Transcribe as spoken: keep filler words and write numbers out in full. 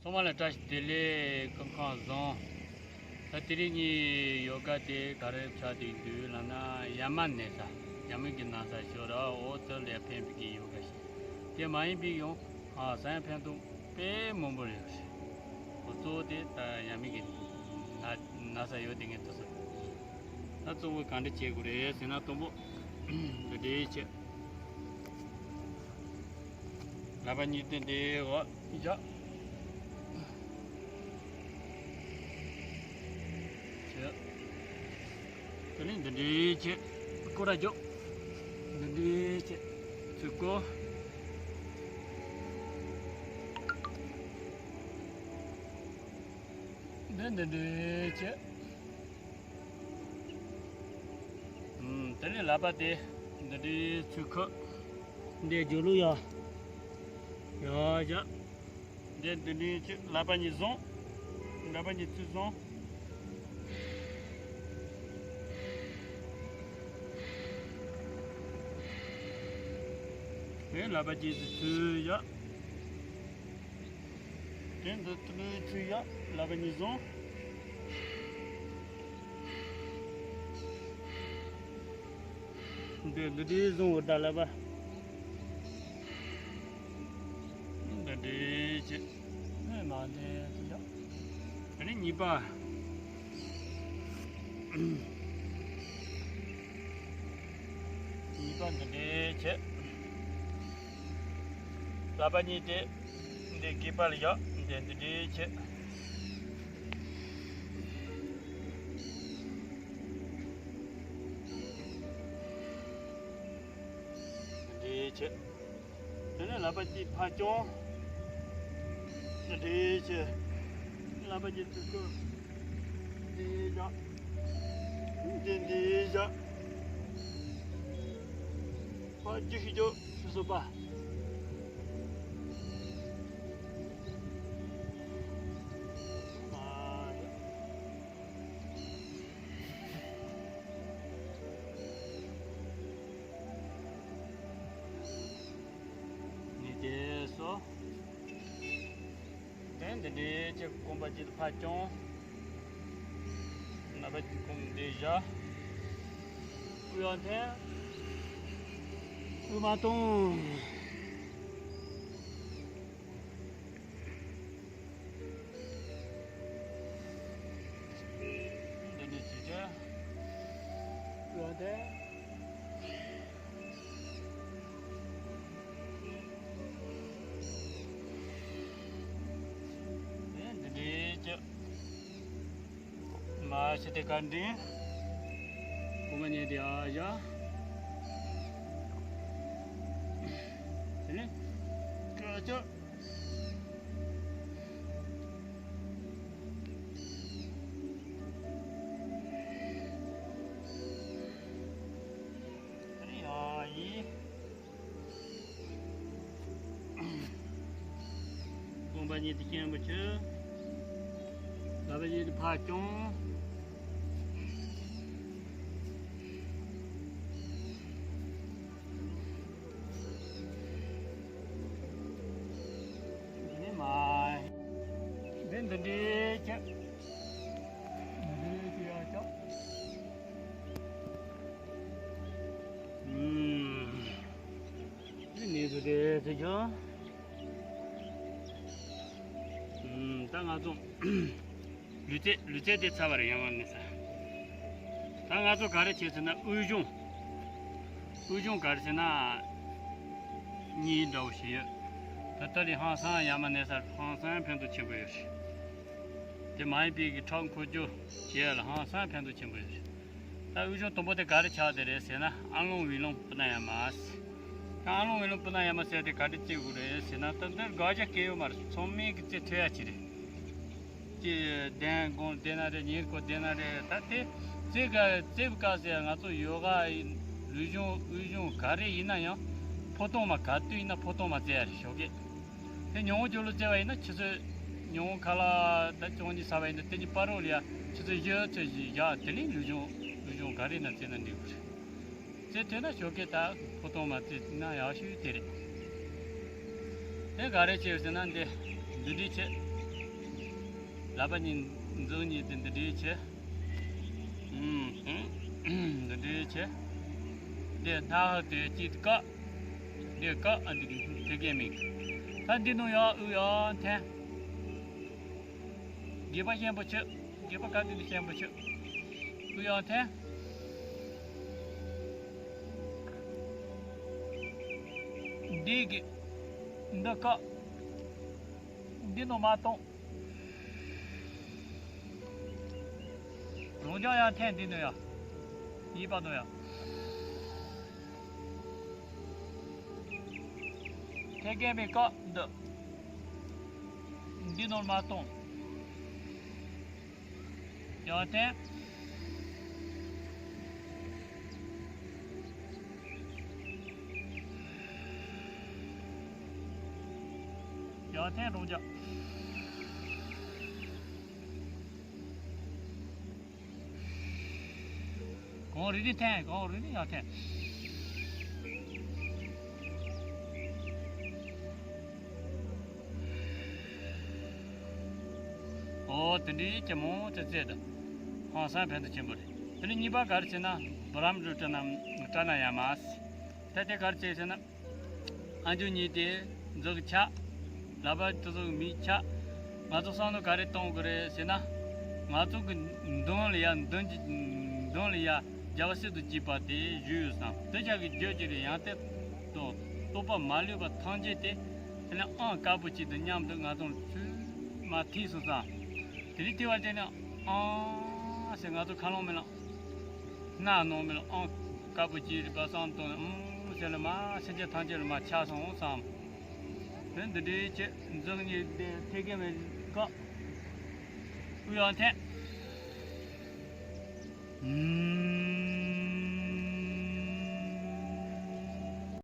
ཚང་མ་ལ་བཀྲ་ཤིས་བདེ་ལེགས། སྐུ་ཁམས་བཟང་། ད་དེ་རིང་ངའི་ཡོ་ག་དེ་ག་རེ་ཆགས་བསྡད་འདུག་ལབ་ན། ཡ་མ་ནས་ས་ཡ་མ་གི་ན་ས་ཤོར་ར། འོ་དེ་ལ་ཕན་པའི་གི་ཡོ་ག་ཞིག་དེ་མ་ཡིན་པའི་ཡང་ཨ་ས་ཡ་ཕན་ཐོགས་དཔེ་མང་པོ་རེད། འོ་གཙོ་བོ་དེ་ད་ཡ་མ་གི་ན་ན་ས་ཡོད་དེ་ངས་དུ་ས་ད་གཙོ་བོ་ག་འདྲ་བྱེད་དགོས་རེད་ཟེར་ན། དང་པོ་འདི་འདྲའི་ཆེད། ལག་པ་གཉིས་སྟེང་དེ་འོག་བཞག་བྱས། དེ་ནས་འདི་འདྲའི་བྱས། སྐོར་ར་རྒྱོབ། འདི་འདྲའི་བྱས། ཚུར་བསྐོར། འདི་འདི་འདྲའི་བྱས། ཨུམ། དེ་ནས་ལག་པ་དེ་འདི་འདྲའི་ཚུར་ཁུར། འདི་རྒྱུ་ལུགས་ཡ། ཡ་ཡ། འདི་འདི་འདྲའི་ཚུར་ལག་པ་གཉིས་བཟུང་། ལག་པ་གཉིས་ཚུར་བཟུང་། དེ་ལག་པ་གཉིས་ཚུར་ཡ། དེ་འདི་ལྟར་ཚུར་ཡ། ལག་པ་གཉིས་བཟུང་། འདི་འདི་འདྲའི་བཟུང་བ་ད་ལག་པ། འདི་འདྲའི་བྱེད། ཨེ་མ་འདི་ཚུར་ཡ། དེ་ནས་གཉིས་པ། གཉིས་པ་འདི་འདྲའི་བྱེད། ལག་པ་གཉིས་དེ་འདི་སྐེད་པ་ལ་བཞག་འདི་འདི་འདྲའི་བྱེད། འདི་འདྲའི་བྱེད། དེ་ནས་ལག་པ་གཅིག་ཕར་བརྐྱངས། འདི་འདྲའི་བྱེད། ལག་པ་གཅིག་ཚུར་བསྐོར། འདི་བཞག་འདི་འདི་བཞག་ཕར་རྒྱུག་ཤིག་རྒྱུག་ཤིག་སོ་པ། ནི་དེ་སོ། དེ་འདི་འདྲའི་ཅིག་རྐང་པ་གཅིག་ཕར་བརྐྱངས། རྣ་བ་གཅིག་གོམ་འདི་བཞག་སྐུ་ཡང་འཐེན། སྐུ་མ་གཏོང་། འདི་འདྲའི་ཅིག་སྐུ་ཡང་འཐེན། འདི་འདྲའི་ཅིག་མ་ཤི་དེ་ག་འདྲིན། གོང་མ་ཉལ་དེ་ཨ་ཡ། དེ་ནས་སྐད་ཅོར། དེ་ནས་ཡ་ཡི། རྐང་པ་གཉིས་དེ་སྐྱེན་པོ་ཆུ། ལག་པ་གཉིས་དེ་ཕར་བརྐྱངས། འདི་ནི་མ། འདི་འདི་འདྲའི་ཆུ། འདི་འདྲའི་ཆུ་ཡར་བརྐྱངས། ཨུམ། འདི་ནི་འདི་འདྲའི་ཆུ་ཆུ། ད་ང་ཚོ་ལུས་རྩལ་ལུས་རྩལ་དེ་ཚར་བ་རེད། ཡ་མ་ནས་ས། ད་ང་ཚོ་ག་རེ་བྱེད་ཟེར་ན་དབུགས་སྦྱོང་། དབུགས་སྦྱོང་ག་རེ་ཟེར་ན། གཉིས་འདྲ་བོ་ཞིག་ཡོད། ད་ལྟ་རེ་ཧང་སང་ཡ་མ་ནས་ས་ཧང་སང་ཕན་ཐོགས་ཆེན་པོ་ཡོད་རེད། དེ་མ་ཡིན་པའི་གི་ཁྲག་འཁོར་རྒྱུ་བྱེད་ཡ་ལ་ཧང་སང་ཕན་ཐོགས་ཆེན་པོ་ཡོད་རེད། ད་དབུགས་སྦྱོང་དང་པོ་དེ་ག་རེ་ཆགས་བསྡད་རེད་ཟེར་ན་ཨ་ལོང་ཝི་ལོང་པུ་ན་ཡ་མ་ཟེར། ད་ཨ་ལོང་ཝི་ལོང་པུ་ན་ཡ་མ་ཟེར་དེ་ག་འདྲ་བྱེད་དགོས་རེད་ཟེར་ན། ད་འདིར་དགག་བྱ་གལ་ཡོད་མ་རེད། ཚང་མས་ཀྱི་རྩེ་མཐོ་ཡ་ཅིག་རེད། ཅི་གདན་དགོང་བསྡད་ན་རེད། ཉིན་གུང་བསྡད་ན་རེད། ད་དེ་རྩེ་ག་རྩེ་བ་ག་ཟེར། ང་ཚོ་ཡོ་ག་ཡིན་ལུས་སྦྱོང་དབུགས་སྦྱོང་ག་རེ་ཡིན་ན་ཡང་ཕོ་བྲང་མ་ག་དུས་ཡིན་ན་ཕོ་བྲང་མ་རྩེ་ཡ་རེད་ཞོགས་ཀས། དེ་ཉིན་གུང་ཇོ་ལུ་རྩེ་བ་ཡིན་ན་ཆུ་ཚོད་ཉིན་གུང་ཁ་ལག་ད་བཅུ་གཉིས་ཟ་བ་ཡིན་ན་དེ་གཉིས་བར་རོ་ལ་ཡ་ཆུ་ཚོད་བཞི་ཚོད་བཞི་བཞག་དེ་ནས་ལུས་སྦྱོང་དབུགས་སྦྱོང་ག་རེ་ན་རྩེ་ན་འགྲིག་གི་རེད། རྩེ་ཐུབ་ན་ཞོགས་ཀས་ད་ཕོ་བྲང་མ་རྩེ་ན་ཡག་ཤོས་དེ་རེད། དེ་ག་རེ་བྱེད་ཟེར་ན་འདི་འདི་འདྲའི་བྱེད། ལག་པ་གཉིས་མཛུབ་གཉིས་དེ་འདི་འདྲའི་བྱས། ཨུམ། འདི་འདྲའི་བྱས། འདི་སྣ་ཧ་དེ་གཅིག་བཀག་འདི་བཀག་ཨ་འདི་གི་དེ་གས་མིག་ད་འདི་ནང་ཡང་དབུགས་ཡང་འཐེན། སྒལ་པ་ཤན་པོ་ཆུ། སྒལ་པ་ག་དེ་ནི་ཤན་པོ་ཆུ། དབུགས་ཡང་འཐེན། འདི་གི་འདི་བཀག་འདི་ནང་མ་གཏོང་། རང་རྐྱང་ཡང་འཐེན། འདི་ནང་ཡང་། གཉིས་པ་ནང་ཡང་། འཐེན་མཁན་པའི་བཀག་འདི། འདི་ནང་མ་གཏོང་། ཡང་འཐེན། ཡང་འཐེན། རང་རྐྱང་། གང་རེ་རེ་འཐེན། གང་རེ་རེ་ཡང་འཐེན། ཨོ་དེ་འདྲའི་ཅི་མོ་ཅི་བཙལ་དང་། ཧང་སང་ཕན་ཐོགས་ཆེན་པོ་རེད། དེ་ནས་གཉིས་པ་ག་རེ་བྱས་ན་བ་རམ་རུ་ཏྲ་ན་ཏྲ་ན་ཡ་མ་སི། ད་དེ་ག་རེ་བྱས་ཟེར་ན། ཨ་འཇུ་གཉིས་དེ་མཛུབ་ཆག་ལག་པ་དེ་ཚོ་མི་ཆག་ང་ཚོ་བསམ་བློ་ག་རེ་གཏོང་དགོས་རེད་ཟེར་ན། ང་ཚོ་གི་མདུན་ལ་ཡ་མདུན་གྱི་མདུན་ལ་ཡ་རྒྱལ་བ་སྲིད་དུ་གཅིག་པ་དེ་བཞུགས་ཡོད་བསམ། དེ་ཆ་གི་རྒྱུད་ཀྱི་རེད། ཡང་དེ་དང་རྟོགས་པ་མ་ལུས་པ་ཐམས་ཅད་དེ་དེ་ནས་ཨང་དཀར་པོ་གཅིག་དང་མཉམ་དུ་ང་ཚོ་ཚུར་མ་ཐིག་སོང་ཙང་། དེ་ནས་ཐིག་པ་དེ་ནས་ཨང་ཟེར་ང་ཚོ་ཁ་ལོང་མེ་ལོང་། སྣ་ནང་མི་ལ་ཨང་དཀར་པོ་ཅིག་རིག་པ་བསམ་བཏང་ནས་ཨང་ཟེར་ལ་མ་སེམས་ཅན་ཐམས་ཅད་ལ་མ་ཆགས་སོང་བསམ། དེ་འདི་འདྲའི་ཅི་མཛུབ་གཉིས་དེ་ཐེག་གེ་མེ་བཀག་དབུགས་ཡང་འཐེན།